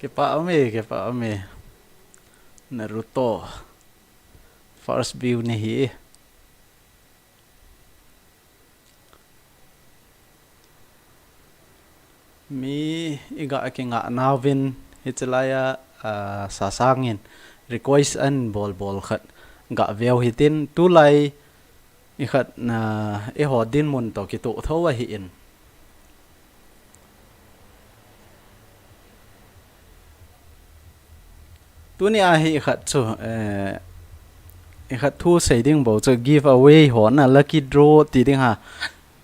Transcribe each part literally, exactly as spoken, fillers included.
Kipa ume, kipa ume. Naruto. First view nahi. Mi iga kingah nauvin hichelai a, ah, sasangin request ahin bol bol khat gaveu hitin tulai ikhat na eiho dinmun toh kitoh thou ahin. Tuni a hi ikhat chu, eh, ikhat thu sei ding bou chu giveaway ho na lucky draw ti ding ha.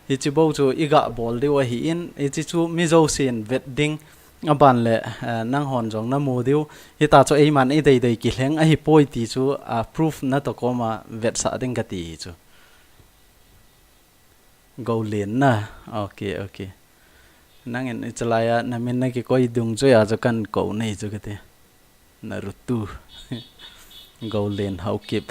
Hichi bou chu iga bol diu ahin, hichi chu mi jousen vet ding aban le, eh, nanghon jong namu diu. Hita chu eiman idei dei kilheng ahipoi ti chu, ah, proof natoh koma vetsah ding kati hi chu. Golen na. Ok, ok. Nangin hichelai a namin nakikoi dungjuia chu kahin kou nahi chu kati. Naruto. Golen Haokip.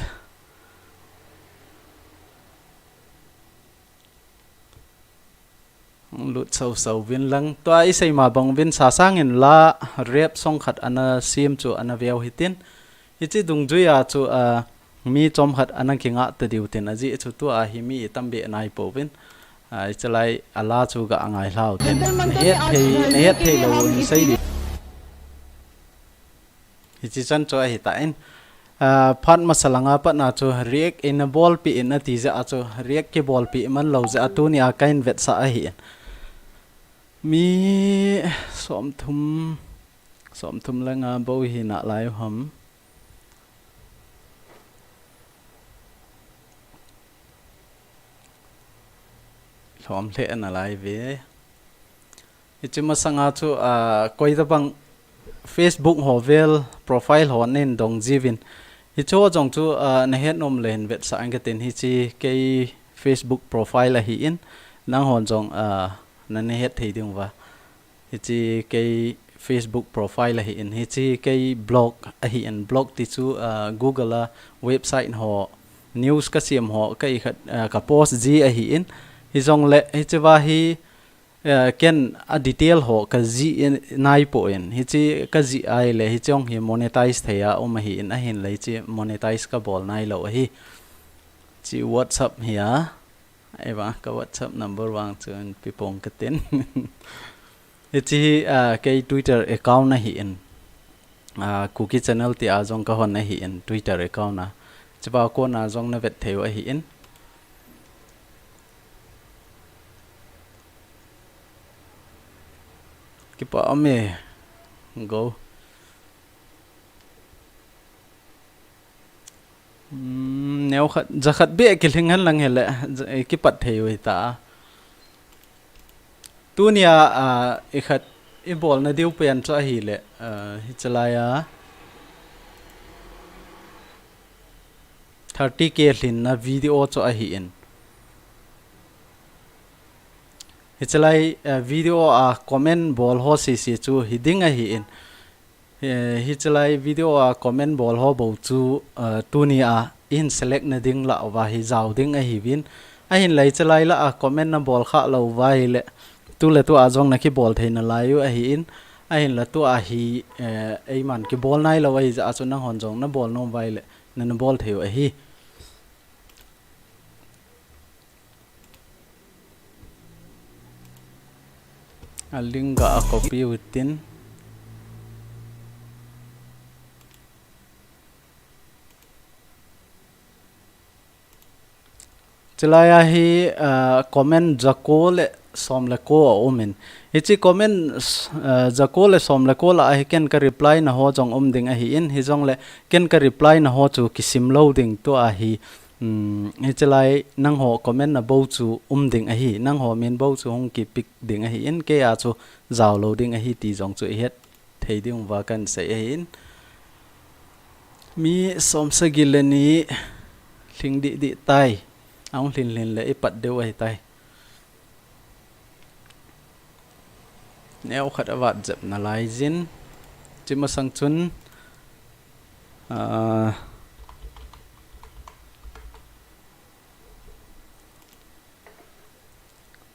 Lut sau sau vin lang. Tua isei ma bang vin sasangin la rap song khat ana sem chu ana veu hitin. Hichi dungjuia chu, ah, mi chomkhat ana kingah ta diu tin ajeh chu tua hi mi itam beh naipouvin. Ah, hichelai a la chu ga ngai lhau tin. Nahet thei, nahet thei lou in sei diu. Hichi chan chu ahitan. Ah, phat masa langa patna chu react ina bolpeh in ati jeh a chu react kibolpeh man lou jeh a tuni a kahin vetsah ahin. Mi somthum, somthum le nga bou hi nalai u ham. Lhom lheh nalai ve. Hichi masanga chu, ah, koi tabang Facebook ho vel profile ho nahin dong jiuvin. Hichu jong chu, ah, nahet nom le hin vetsah in katin hichi kei Facebook profile ahin. Nanghon jong, ah, nana het thei diu va. Hichi kei Facebook profile ahin, hichi kei blog ahin, blog ti chu, ah, Google a website ho, news kasem ho, ka ikhat, ah, ka post ji ahin, hijongle, hichi va hi, ah, ken a detail ho kajih in, naipon, hichi kajih ahile, hichi jong hi monetize thei a um ahin, ahinle hichi monetize kabol nailou ahi. Chi WhatsApp hi a, Ahivang ka WhatsApp number vang chun pipong katin. Hichi hi, ah, kei Twitter account ahin. Ah, Kuki Channel ti a jong kahon ahin Twitter account a. Chipa kona jong navet thei u ahin. Kipa ume. Go. Hmm, neo khat, ja khat beh kilhing hen lang hile, ja, eh, kipat thei u hita. Tunia, ah, ikhat ibolna diu pen chu ahile, ah, hichelai a thirty K lhinna video chu ahin. Hichelai, ah, video a comment bol ho sese chu hiding ahin. Eh, hichelai video a comment bol ho bou chu, eh, tunia ihin select na ding lah uva hi jao ding ahiuvin. Ahinla hichelai lah a comment nabol khah lou uva ahile, tule tua jong nakibol thei nalai u ahin. Ahinla tua hi, eh, eiman kibol nailou ahi jeh a chu nanghon jong nabol nom uva ahile, nana bol thei u ahi. A link ga a copy utin. Chulai a hi, ah, comment jako le som le ko aumin. Hichi comment, ah, jako le som le ko lah a hi ken ka reply na ho jong um ding ahin, hijongle ken ka reply na ho chu kisim lou ding tua hi. Hmm, hichelai nangho comment na bou chu um ding ahi, nangho min bou chu hung kipick ding ahin, kei a chu jao lou ding ahi ti jong chu ihet thei ding uva kahin sei ahin. Mi som sagi le ni lhing dih dih tai, ahung lhin lhin le ipat diu ahitai. Neo khat avat jep nalai jin. Chi masang chun, ah,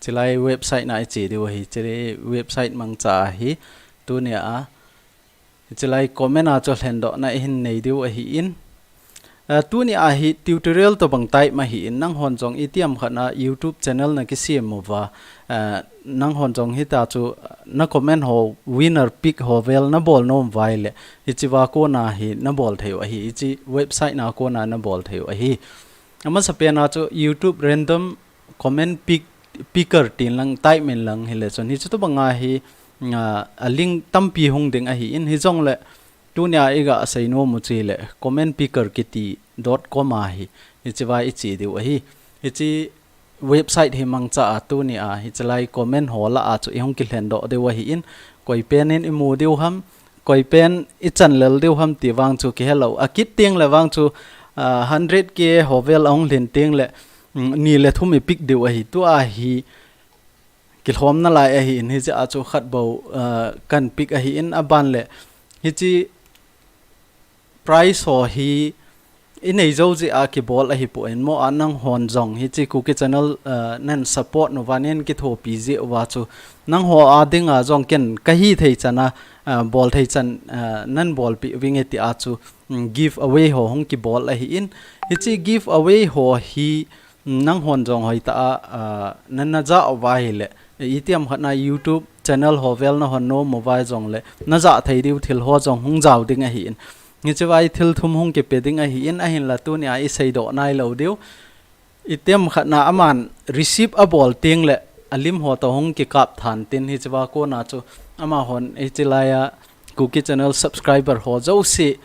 chulai website na iche diu ahi, chulai website mangcha ahi, tunia a Chulai comment a chu lhendohna ihin nei diu ahi in. Ah, tuni a hi tutorial tobang type ma hi in, nanghon jong itiham khat a YouTube channel na kisem uva, ah, nanghon jong hita chu na comment ho winner pick ho vel na bol nom uva ahile, hichea kona hi na bol thei u ahi, hiche website na kona na bol thei u ahi. Amasapen a chu YouTube random comment pick, picker tin lang type in lang hile chun hiche tobang a hi, ah, a link tampi hung ding ahi in, hijongle tuni a iga seinom u chu hile comment picker kiti dot com a hi, hichea iche diu ahi. Hiche website hi mangcha a tuni a hichelai comment ho lah a chu ihung kilhendoh diu ahi in, koi pen in imu diu ham, koi pen ichan lel diu ham ti vang chu kihelou. Akit teng le vang chu, ah, hundred K ho vel ahung lhin teng le, mm, ni le thum i pick diu ahi. Tua hi kilhomna lai ahi in, hichea chu khat bou, ah, kan pick ahi in, aban le hiche prize ho hi inei jou jeh a kibol ahipoi, mo a nanghon jong hiche Kuki channel, ah, nan support uva, nan kithopi jeh uva chu nangho a dinga jong ken kahi thei chan a, ah, bol thei chan, ah, nan bolpeh uvinge tia chu, mm, give away ho hung kibol ahi in, hiche give away ho hi, mm, nanghon jong hoitah a, ah, nan na jah uva ahile, itiham khat a YouTube channel ho vel nahon nom uva jongle na jah thei diu thil ho jong hung jao ding ahi in. Hichea hi thil thum hung kipe ding ahi in, ahinla tuni a iseidoh nailou diu. Itiham khat a aman receive abol teng le alim ho toh hung kikap than tin, hichea kona chu amahon hichelai a Kuki channel subscriber ho jouse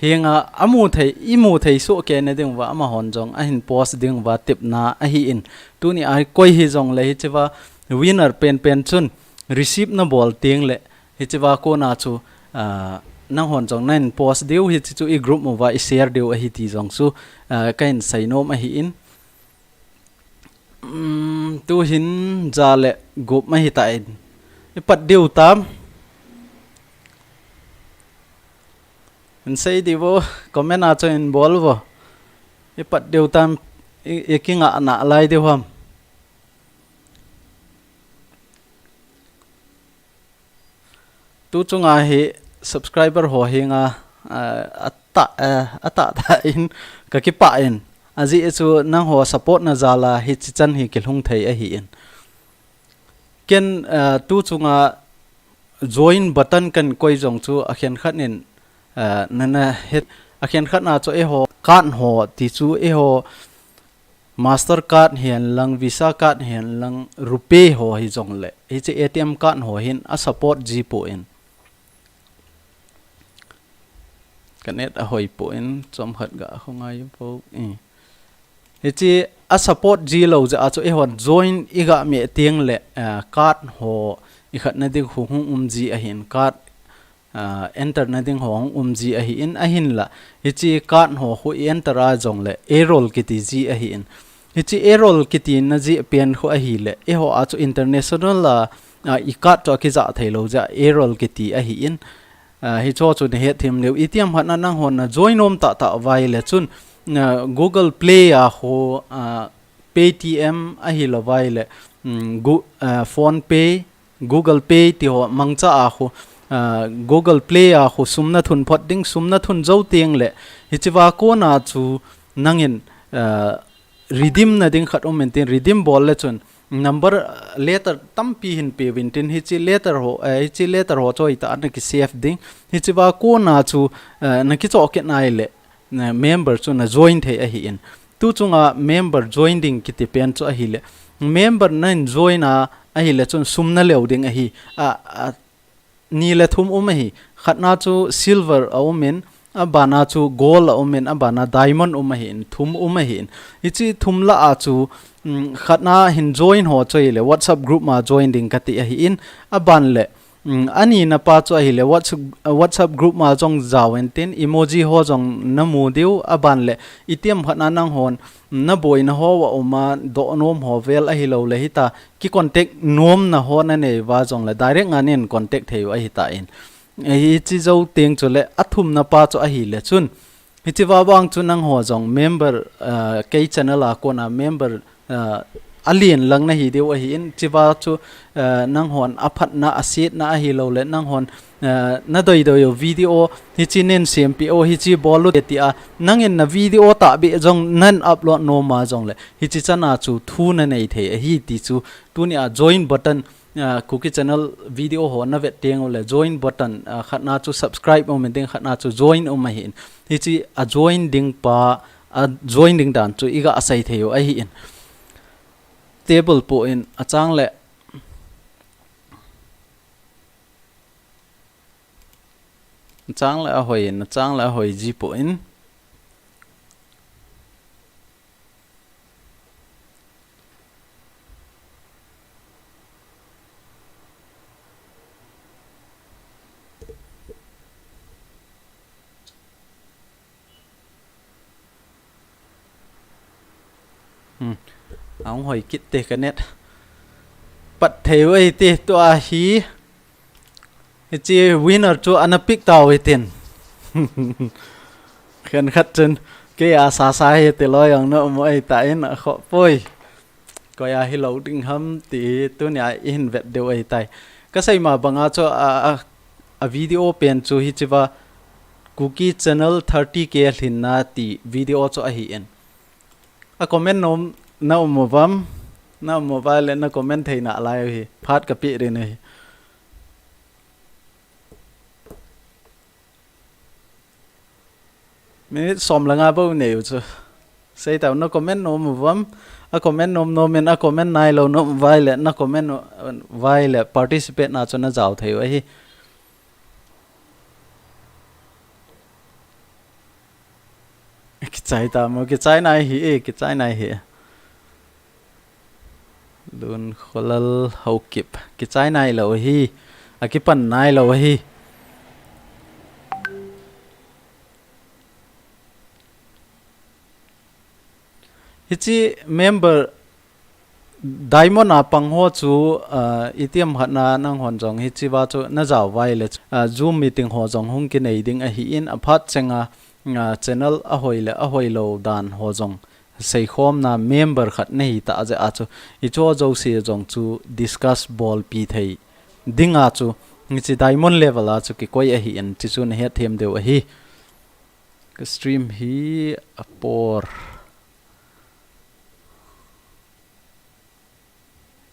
henga amu thei, imu thei soh kei na ding uva amahon jong ahin post ding uva tepna ahi in. Tuni a koi hijongle hichea winner penpen chun receive na bol teng le hichea kona chu, ah, nanghon jong nan post diu, hiche chu i group uva i share diu ahi ti jong chu, ah, kahin seinom ahi in. Um, tuhin ja le gup ma hitan. Ipat diu tam. Hin sei diu vo, comment a chun hin bol vo. Ipat diu tam, i, i kingah nalai diu ham. Tu chunga hi subscriber ho henga, ah, atah, ah, atah tah in kakipah in. Ajeh chu nangho support na jal a hiche chan hi kilhung thei ahi in. Ken, ah, tu chunga join button kan koi jong chu akhenkhat in, ah, nana het, akhenkhat na chu eiho card ho ti chu eiho Mastercard hihen lang, Visa card hihen lang, RuPay ho hijongle, hiche A T M card ho hin a support ji poi. Ka net ahoi poi, chomkhat ga khongai po. Eh. Hiche a support ji lou jeh a chu eihon join iga meh teng le, eh, card ho ikhat na ding khu hung um ji ahin, card ah, enter na ding ho hung um ji ahi in, ahinla hiche card ho khu i enter a jongle error kiti ji ahi in. Hiche error kiti na ji pen khu ahile, eiho a chu international a, ah, i card chu akija thei lou jeh a error kiti ahi in. Ah, hicho chu na het them diu. Itiham khat a nanghon na join nom tah tah uva ahile chun, ah, Google Play a khu, ah, Paytm ahilou va ahile, mm, Gu-, ah, PhonePe, Google Pay ti ho mangcha a khu, ah, Google Play a khu sum na thun phot ding, sum na thun jou teng le, hichea kona chu nangin, ah, redeem na ding khat um intin, redeem bol le chun number, ah, letter tampi hin pe uvin tin, hiche letter ho, eh, hiche letter ho chu hoitah a na ki save ding, hichea kona chu, ah, na kichoh kit nai le, na member chu na join thei ahi in. Tu chunga member join ding kiti pen chu ahile, member na in join a ahile chun sum na leo ding ahi. A, a, ni le thum um ahi. Khatna chu silver a um in, abana chu gold a um in, abana diamond um ahi in, thum um ahi in. Hiche thum lah a chu, mm, khatna hin join ho chu ahile WhatsApp group ma join ding kati ahi in, aban le, mm, ani na pa chu ahile WhatsApp, WhatsApp group ma jong jao intin emoji ho jong na mu diu, aban le itiham khat a nanghon na boina ho a um a doh nom ho vel ahilou le hita ki contact nom na ho na nei uva jongle direct nga nin contact thei u ahitan. Hiche jou teng chule athum na pa chu ahile chun, hichea vang chu nangho jong member, ah, kei channel a kona member, ah, alen lang nahi diu ahin, hichea chu, eh, nanghon aphatna, asetna ahilouleh, nanghon, eh, nadei dei u video, hiche nei sempeh u, hiche bol u te tia, nangin na video tahbeh jong nei upload nom a jongleh, hiche chana chu thu nanei thei ahi ti chu, tunia join button, ah, Kuki channel video ho navet teng uleh join button, ah, khatna chu subscribe um ding, khatna chu join um ahin. Hiche a join ding pa, a join ding dan chu iga sei thei u ahin. Table po in achang le, achang le ahoi in, achang le ahoi ji po in. Hmm. Ahung hoi kit te ka net. Pat thei u ahi te tua hi. Hiche winner chu ana pick tau hitin. Khenkhat chun, kei a sasa hi ti loi jong na um u ahitan, akhoh poi. Koi a hilou ding ham ti tunia ihin vet diu ahitai. Ka sei ma banga chu a, a, a video pen chu hichea Kuki channel thirty K lhinna ti video chu ahin. A comment nom na um uvam, na um uva leh na comment thei nalai u hi. Phat ka pe ding ahi. Minute som le nga bou nei u chu. Sei tau na comment nom uvam, a comment nom nom in a comment nailou na um uva leh na comment u, uva leh participate na chu na jao thei u ahi. Kichai ta mo, kichai nai hi e, kichai nai hi. Lunkholal Haokip. Kichai nailou hi. Akipan nailou hi. Hiche member Diamond a pang ho chu, ah, itiham khat na nanghon jong hichea chu na jao uva leh, ah, Zoom meeting ho jong hung kinei ding ahin aphat chenga, ah, channel ahoi le ahoilou dan ho jong seikhomna member khat nahi tah jeh a chu hiche jouse jong chu discuss bolpi thei dinga chu hiche diamond level a chu kikoi ahin ti chu na het them diu ahi. Ka stream hi apor.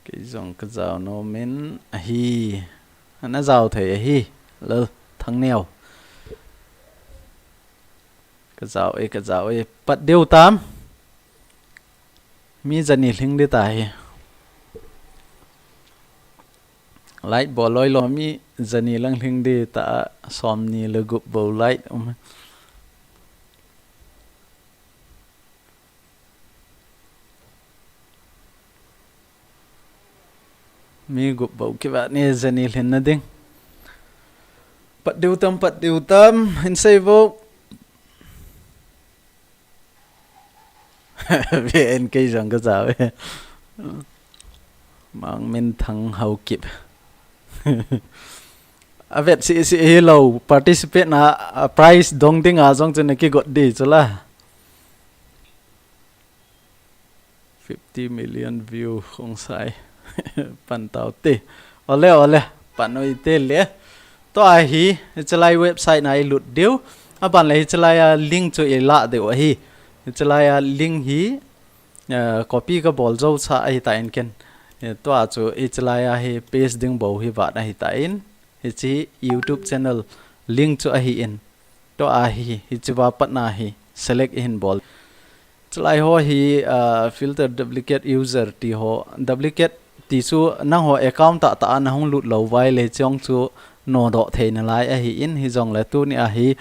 Kei jong ka jao nom in ahi. Ana jao thei ahi. Lal Thangneo. Ka jao e, ka jao e. Pat diu tam. Mi jani lhing ding tahi. Like bol loi lou mi jani lang lhing ding ta, som ni le gup bou like um. Mi gup bou kivah ni jani lhinna ding. Pat diu tam, pat diu tam, hin sei vo. Ve en kei jong ka jao e. Mangminthang Haokip. A vet sisi hilou, participate na, a prize dong dinga jong chu na kigot ding chu la. Fifty million view khong sai. Pan tau te. Ole, ole. Pan oi te le. Tua hi, hichelai website na i lut diu. Aban le hichelai a link chu i la diu ahi. Hichelai a link hi, eh, copy ka bol jou cha ahi tan ken. Eh, tua chu hichelai a hi paste ding bou hi vat ahi tan. Hiche YouTube channel link chu ahin. Tua hi, hichea pat na hi select i hin bol. Chulai ho hi, ah, filter duplicate user ti ho. Duplicate ti chu nangho account tah tah a na hung lut lou uva leh chong chu nodoh thei nalai ahin, hijongle tunia hi,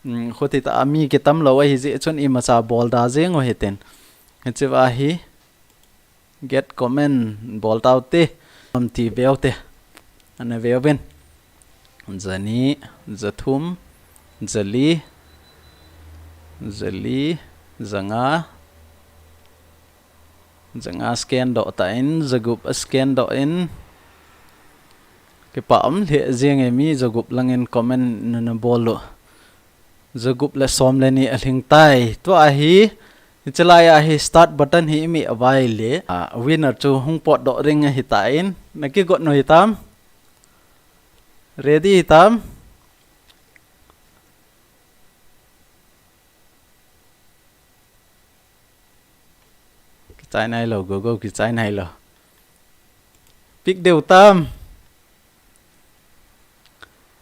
um, khuti tah a mi kitam lou ahi jeh chun imacha bol da jeng u hiten. Hichea hi get comment bol tau te. Nom ti veu te. Ana veu vin. Jani, jathum, jali, jali, janga, janga scan doh tan, jagup a scan doh in. Kipa um lheh jeng e mi jagup langin comment nana bol u. Jagup le som le ni alhing tai. Tua hi, Hiche laiya hi start button hi imeh a vai le, ah, winner chu hung potdoh ding ahitan. Nakigot u hitam? Ready hitam? Kichai nailou, go, go, kichai nailou. Pick diu tam.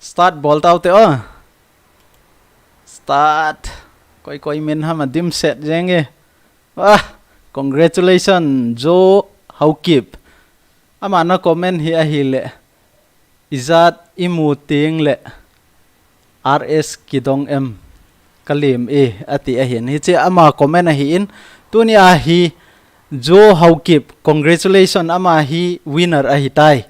Start bol tau te o. Start. Koi koi min ham a dimset jeng e. Ah, congratulations, Jo Haokip. Ama na comment hi ahile, ijat imu teng le R S kidong em, kalem e, ati ahin. Hiche ama comment ahin, tunia hi Jo Haokip, congratulations, ama hi winner ahitai.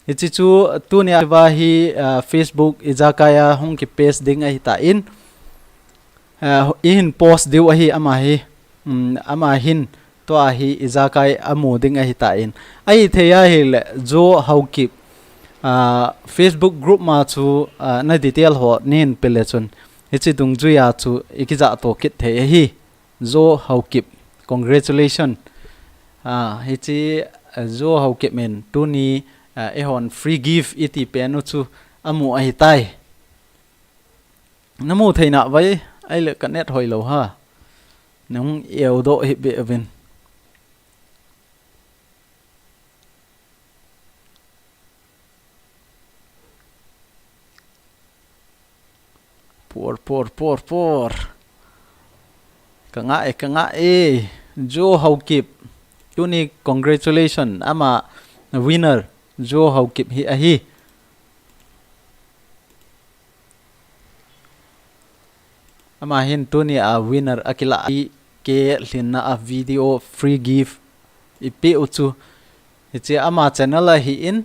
Hiche chu tunia va hi, ah, Facebook ijakai a hung ki paste ding ahitan. Ah, ihin post diu ahi ama hi. Um, ama hin tua hi ijakai amu ding ahitan. Ahithei ahile Jo Haokip, ah, Facebook group ma chu, ah, na detail ho nahin pe le chun, hiche dungjuia chu ikijah to kit thei ahi. Jo Haokip, congratulations. Ah, hiche, ah, Jo Haokip in tuni, ah, eihon free gift iti pen u chu amu ahitai. Namu thei navai, ahile ka net hoilou ha. Nahung eodoh hih beh uvin. Por, por, por, por. Ka nga e, ka nga e. Jo Haokip. Tuni congratulations. Ama winner. Jo Haokip hi ahi. Ama hin tunia winner akilah, ke lhinna a video free gift ipi u chu. Hiche ama channel ahin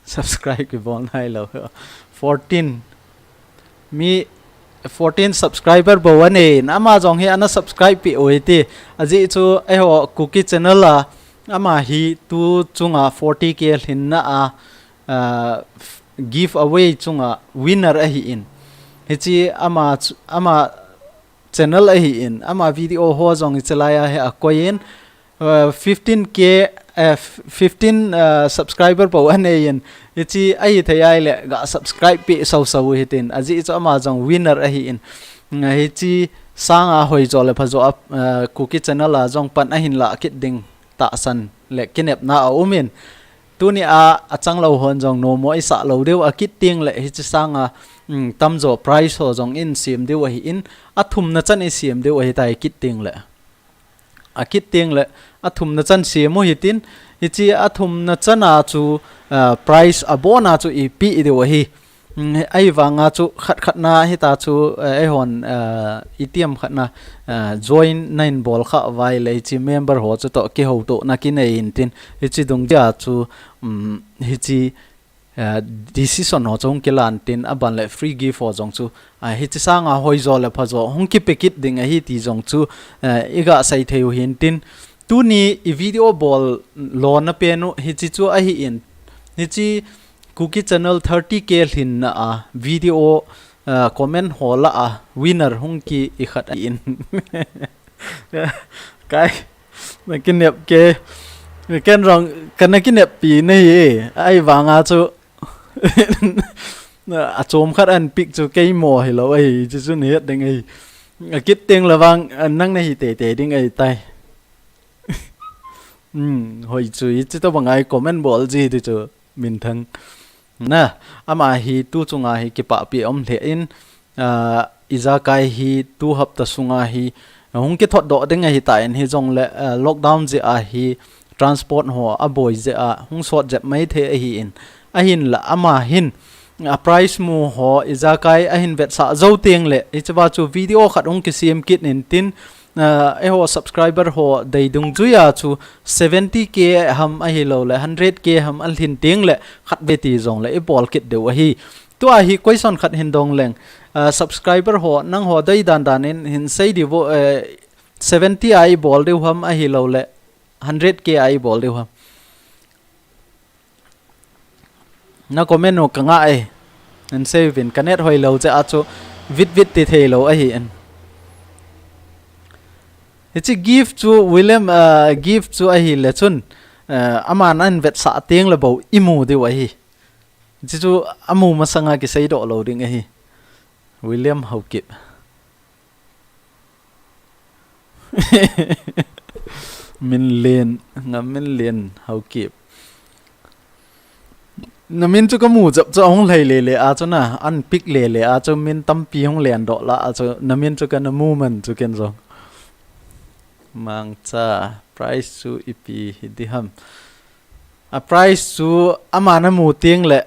subscribe kibol nailou. Fourteen. Mi fourteen subscriber bou anei in, ama jong hi ana subscribe peh u hite. Ajeh chu eiho Kuki channel a ama hi tu chunga forty K lhinna a, ah, giveaway chunga winner ahin. Hiche ama chu, ama channel ahin, ama video ho jong hiche laiya hi akoi in, uh, fifteen K, uh, fifteen, uh, subscriber bou anei in, hiche ahithei ahile ga subscribe peh sau sau hitin, ajeh chu ama jong winner ahin. Nga hiche sanga hoijo le phajo a, uh, Kuki channel a jong pan ahin lah kit ding tahsan le kinepna aum in, tunia achang lou hon jong nomo isah lou diu akit teng le hiche sanga, um, tamjo prize ho jong isem diu ahin, athumna chan isem diu ahitai kit teng le. Akit teng le athumna chan sem u hitin, hiche athumna chana chu, ah, prize abona chu ipi diu ahi. Um, ahivanga chu khat khatna hita chu, eh, eihon, eh, itiham khatna, eh, join nahin bol kha vai le hiche member ho chutoh kihoutohna kinei intin, hiche dungjuia chu, um, hiche, eh, decision ho chu hung kilan tin, aban le free gift ho jong chu, ah, hiche sanga hoijo le phajo hung kipe kit ding ahi ti jong chu, eh, iga sei thei u hintin, tuni i video bol lona pen u hiche chu ahin, hiche Kuki channel thirty K lhinna a video, ah, comment ho lah a winner hung ki ikhat ahin. Kai, nakinep ke, ken jong kana kineppi nahi e, ahivanga chu, achom khat ahin pick chu keimo hilou ahi, chuchu nahet ding ahi. Akit teng le vang, ah, nang nahi teitei ding ahitai. Hmm, hoi chu, hiche tobang a i comment bol ji ti chu. Minthang. Na, ama hi tu chunga hi kipahpi aum lheh in, ah, ijakai hi tu hapta sunga hi hung kithot doh ding ahitan, hijongle, ah, lockdown jeh a hi transport ho aboi jeh a hung sot jep mai thei ahin, ahinla ama hin, a prize mu ho ijakai ahin vetsah jou teng le, hichea chu video khat hung kisem kit intin, ah, eiho subscriber ho dei dungjuia chu seventy K ham ahilouleh hundred K ham alhin teng le khatvei ti jongle ibol kit diu ahi. Tua hi question khat hin dong leng, ah, subscriber ho nangho dei dan dan in hin sei diu vo, eh, seventy a ibol diu ham ahilouleh hundred K a ibol diu ham. Na comment u ka ngah e. Hin sei uvin, ka net hoilou jeh a chu vit vit ti theilou ahin. Hiche gift chu William, uh, gift chu ahile chun, uh, aman ahin vetsah teng le bou imu diu ahi. Hiche chu amu masanga kiseidoh lou ding ahi. William Haokip. Minlen, Ngamminlen Haokip. Namin chu kamu jep chu ahung lhai lele a chu na, ahin pick lele a chu min tampi hung lendoh la a chu, namin chu kana mu man chu ken jong. Mangcha, prize chu ipi hi diham. A prize chu aman amu teng le,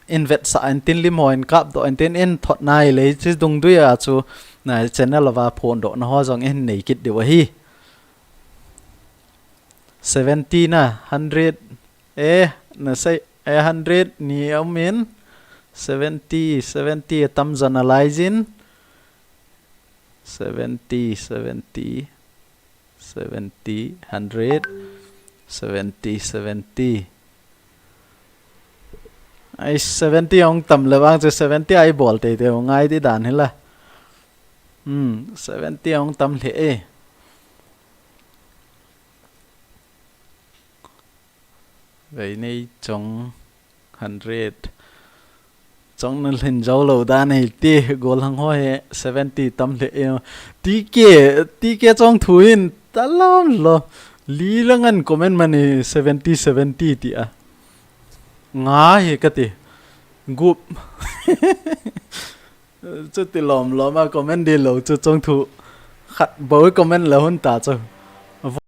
in vetsah intin lim ho in kapdoh intin in thot nai le, hiche dungdui a chu, na channel a va phondohna ho jong in nei kit diu ahi. Seventy na, hundred, eh, nasei, eh, hundred ni aum in, seventy, seventy atam jon alai jin, seventy, seventy, seventy, hundred, seventy, seventy. Ai, seventy ahung tam le vang chu seventy a ibol teitei u ngai di dan hi la. Hmm, seventy ahung tam lheh e. Veinei Chong, hundred. Chong na lhin jou lou dan ahi ti, golhang ho hi seventy tam lheh e. T K, T K Chongthu in, ta lom lom. Li lang ahin comment man e seventy, seventy ti a. Nga hi kati. Gup. Chuti lom lom a comment di lou chu Chongthu. Khat bou comment la hung ta chu.